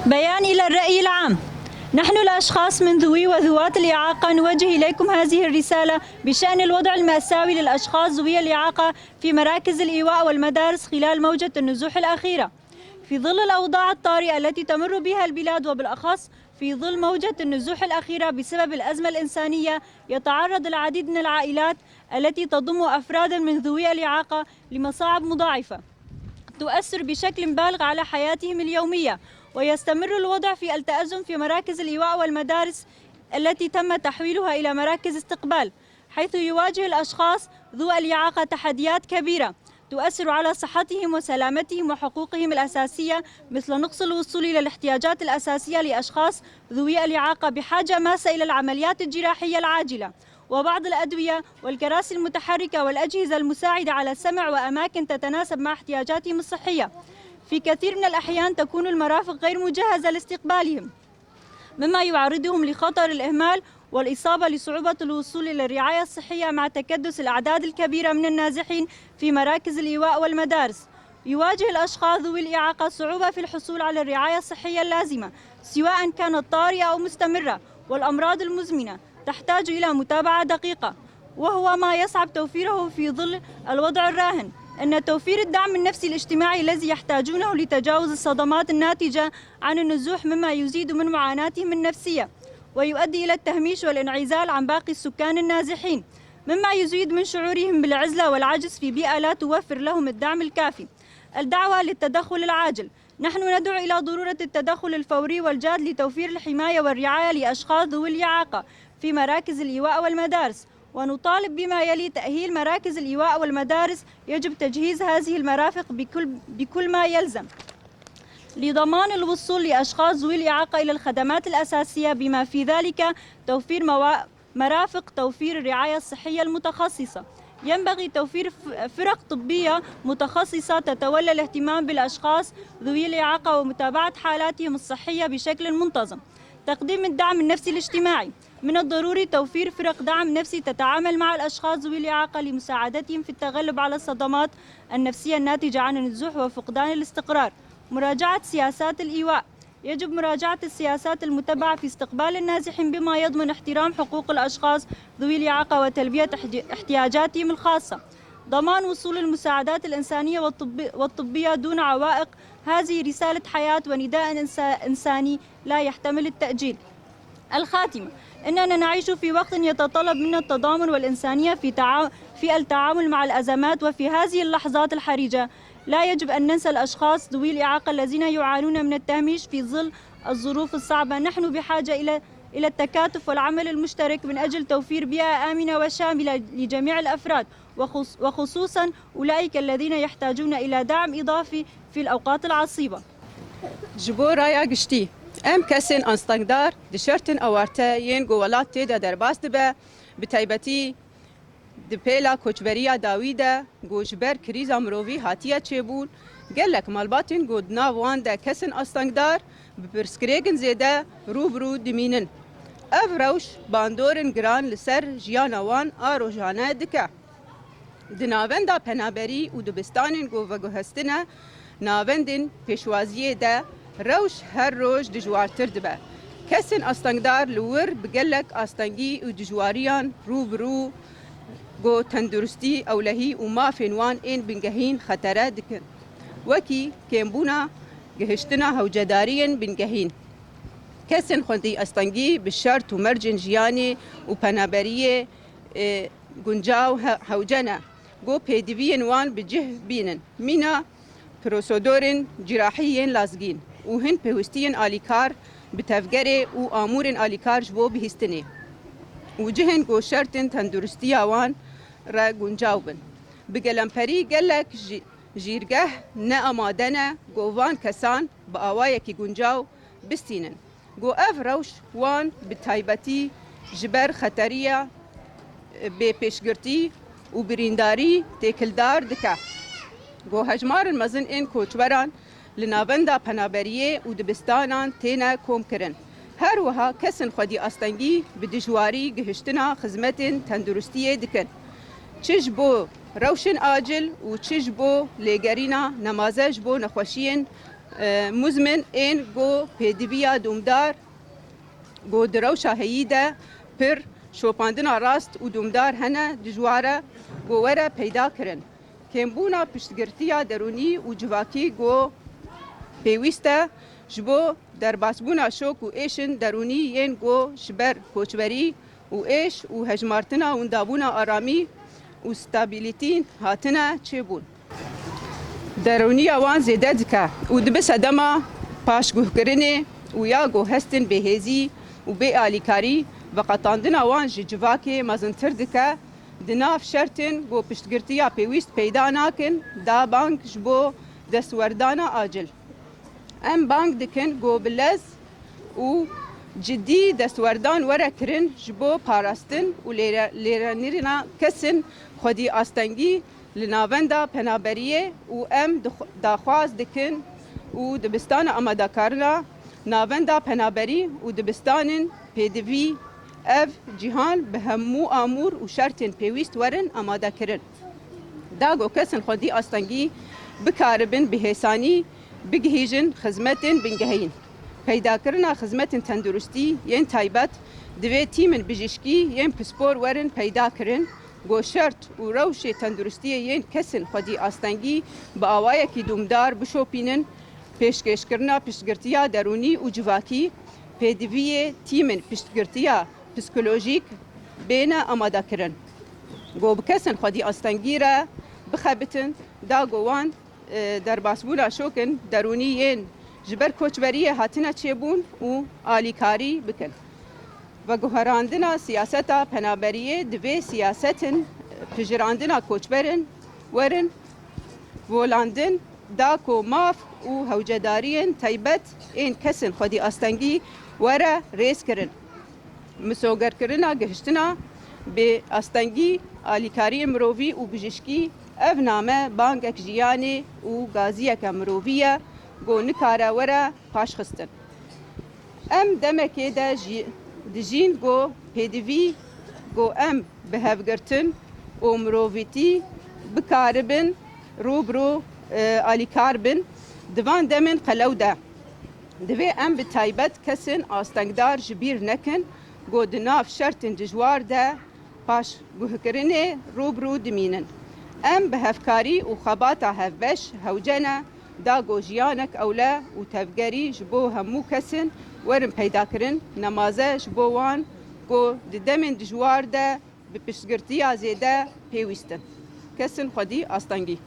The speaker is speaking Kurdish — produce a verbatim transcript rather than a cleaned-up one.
بيان إلى الرأي العام. نحن الأشخاص من ذوي وذوات الإعاقة نوجه إليكم هذه الرسالة بشأن الوضع المأساوي للأشخاص ذوي الإعاقة في مراكز الإيواء والمدارس خلال موجة النزوح الأخيرة. في ظل الأوضاع الطارئة التي تمر بها البلاد، وبالأخص في ظل موجة النزوح الأخيرة بسبب الأزمة الإنسانية، يتعرض العديد من العائلات التي تضم أفرادا من ذوي الإعاقة لمصاعب مضاعفة تؤثر بشكل بالغ على حياتهم اليومية، ويستمر الوضع في التأزم في مراكز الإيواء والمدارس التي تم تحويلها إلى مراكز استقبال، حيث يواجه الأشخاص ذو الإعاقة تحديات كبيرة تؤثر على صحتهم وسلامتهم وحقوقهم الأساسية، مثل نقص الوصول إلى الاحتياجات الأساسية لأشخاص ذوي الإعاقة بحاجة ماسة إلى العمليات الجراحية العاجلة، وبعض الأدوية والكراسي المتحركة والأجهزة المساعدة على سمع وأماكن تتناسب مع احتياجاتهم الصحية. في كثير من الأحيان تكون المرافق غير مجهزة لاستقبالهم، مما يعرضهم لخطر الإهمال والإصابة لصعوبة الوصول إلى الرعاية الصحية مع تكدس الأعداد الكبيرة من النازحين في مراكز الإيواء والمدارس. يواجه الأشخاص ذوي الإعاقة صعوبة في الحصول على الرعاية الصحية اللازمة، سواء كانت طارئة أو مستمرة، والأمراض المزمنة تحتاج إلى متابعة دقيقة، وهو ما يصعب توفيره في ظل الوضع الراهن. إن توفير الدعم النفسي الاجتماعي الذي يحتاجونه لتجاوز الصدمات الناتجة عن النزوح مما يزيد من معاناتهم النفسية، ويؤدي إلى التهميش والانعزال عن باقي السكان النازحين، مما يزيد من شعورهم بالعزلة والعجز في بيئة لا توفر لهم الدعم الكافي. الدعوة للتدخل العاجل. نحن ندعو إلى ضرورة التدخل الفوري والجاد لتوفير الحماية والرعاية لأشخاص ذوي الإعاقة في مراكز الإيواء والمدارس، ونطالب بما يلي: تأهيل مراكز الإيواء والمدارس، يجب تجهيز هذه المرافق بكل، بكل ما يلزم لضمان الوصول لأشخاص ذوي الإعاقة إلى الخدمات الأساسية، بما في ذلك توفير موا-، مرافق توفير الرعاية الصحية المتخصصة. ينبغي توفير ف-، فرق طبية متخصصة تتولى الاهتمام بالأشخاص ذوي الإعاقة ومتابعة حالاتهم الصحية بشكل منتظم. تقديم الدعم النفسي الاجتماعي. من الضروري توفير فرق دعم نفسي تتعامل مع الأشخاص ذوي الإعاقة لمساعدتهم في التغلب على الصدمات النفسية الناتجة عن النزوح وفقدان الاستقرار. مراجعة سياسات الإيواء. يجب مراجعة السياسات المتبعة في استقبال النازحين بما يضمن احترام حقوق الأشخاص ذوي الإعاقة وتلبية احتي-، احتياجاتهم الخاصة. ضمان وصول المساعدات الإنسانية والطب-، والطبية دون عوائق. هذه رسالة حياة ونداء إنسا-، إنساني لا يحتمل التأجيل. الخاتمة. إننا نعيش في وقت يتطلب منا التضامن والإنسانية في تعا-، في التعامل مع الأزمات، وفي هذه اللحظات الحرجة لا يجب أن ننسى الأشخاص ذوي الإعاقة الذين يعانون من التهميش في ظل الظروف الصعبة. نحن بحاجة إلى، إلى التكاتف والعمل المشترك من أجل توفير بيئة آمنة وشاملة لجميع الأفراد، وخص-، وخصوصًا أولئك الذين يحتاجون إلى دعم إضافي في الأوقات العصيبة. Ji bo raya giştî, em kesên astengdar di şertên awarte yên ku welat tê de derbas dibe, bi taybetî di pêla koçberiya dawî de ku ji ber krîza mirovî hatiye çêbûn, gelek malbatên ku di nav wan de kesên astengdar bi pirsgirêkin zêde rû bi rû dimînin. Ev rewş bandorên giran li ser jiyana wan a rojane dike. Di navenda penaberî û dibistanên ku veguhestine navendên pêşwaziyê de rewş her roj dijwartir dibe. Kesên astengdar li wir bi gelek astengî û dijwariyan rû bi rû ku tenduristî, ewlehî û mafên wan ên bingehîn xetere dikin, wekî kêmbûna gihiştina hewcedariyên bingehîn. Kesên xwedî astengî bi şert û mercên jiyanê û penaberiyê, e, guncaw he-, hewce ne, ku pêdiviyên wan bi cih bînin. Mîna prosedorên cîrahî yên lazgîn û hin pêwistiyên alîkar bi tevgerê û amûrên alîkar ji bo bihîstinê û cihên ku şertên tenduristiya wan re guncaw bin. Bi gelemperî gelek jî-, jîrgeh ne amade ne ku van kesan bi awayekî guncaw bistînin. Ku ev rewş wan bi taybetî ji ber xeteriya bêpêşgirtî û birîndarî têkildar dike. Ku hejmarên mezin ên koçberan li navenda penaberiyê û dibistanan têne komkirin. Her wiha kesên xwedî astengî bi dijwarî gihiştina xizmetên tenduristiyê dikin. Çi ji bo rewşên acil û çi ji bo lêgerîna nemaze ji bo nexweşiyên E, muzmin ên go pêdiviya dûmdar, go di rewşa heyî de pir şopandina rast û dûmdar hene, dijwar e go were peyda kirin. Kêmbûna piştgirtiya derûnî û civakî go pêwîst e ji bo derbasbûna şok û êşin derûnî yên go ji ber koçberî û êş û hejmartina windabûna aramî û stabilitî hatine çêbûn. Derûniya wan zêde dike û dibe sedema paşguhkirinê û ya go hestin bêhêzî û bê alîkarî veqetandina wan ji civakê mezintir dike, di nav şertên go piştgirtiya pêwîst peyda nakin, da bang ji bo destwerdana acil. Em bang dikin go bi lez û cidî destwerdan were kirin ji bo parastin û lêre-, lêrenîrina kesên xwedî astengî li navenda penaberiyê û em dixw-, daxwaz dikin û dibistana amadakarina navenda penaberî û dibistanên pêdivî ev cîhan bi hemû amûr û şertên pêwîst werin amadekirin. Da go kesên xwedî astengî bikaribin bi hêsanî bigihîjin xizmetên bingehîn. Peydakirina xizmetên tenduristî yên taybet divê tîmên bijîşkî yên pispor werin peyda kirin, go şert û rewşê tenduristiyê yên kesên xwedî astengî bi awayekî dûmdar bişopînin, pêşkêşkirina piştgirtiya derûnî û civakî, pêdiviyê tîmên piştgirtiya psîkolojîk bêne amadekirin. Go bi kesên xwedî astengî re bixebitin, da go wan, e, derbasbûna şokin derûnî yên ji ber koçberiyê hatine çêbûn û alîkarî bikin. Veguherandina siyaseta penaberiyê divê siyasetin pijirandina koçberin werin volandin, da ku maf û hewcedariyên taybet ên kesên xwedî astengî were rêz kirin. Misogerkirina gihiştina bi astengî, alîkariyên mirovî û bijîşkî, ev name bangek jiyanê û gaziyeke mirovî ye ku nikare were paşxistin. Em demekê de jî dijîn ku pêdivî ku em bi hevgirtin û mirovîtî bikaribin rû bi rû, e, alîkar bin. Di van demên qelew de divê em bi taybet kesên astengdar ji bîr nekin ku di nav şertên dijwar de paşguhkirinê rû bi rû dimînin. Em bi hevkarî û xebata hevbeş hewce ne da ku jiyanek ewle û tevgerî ji bo hemû kesên werin peydakirin, nemaze ji bo wan ku di demên dijwar de bi piştgirtiya zêde pêwîst in. Kesên xwedî astengî.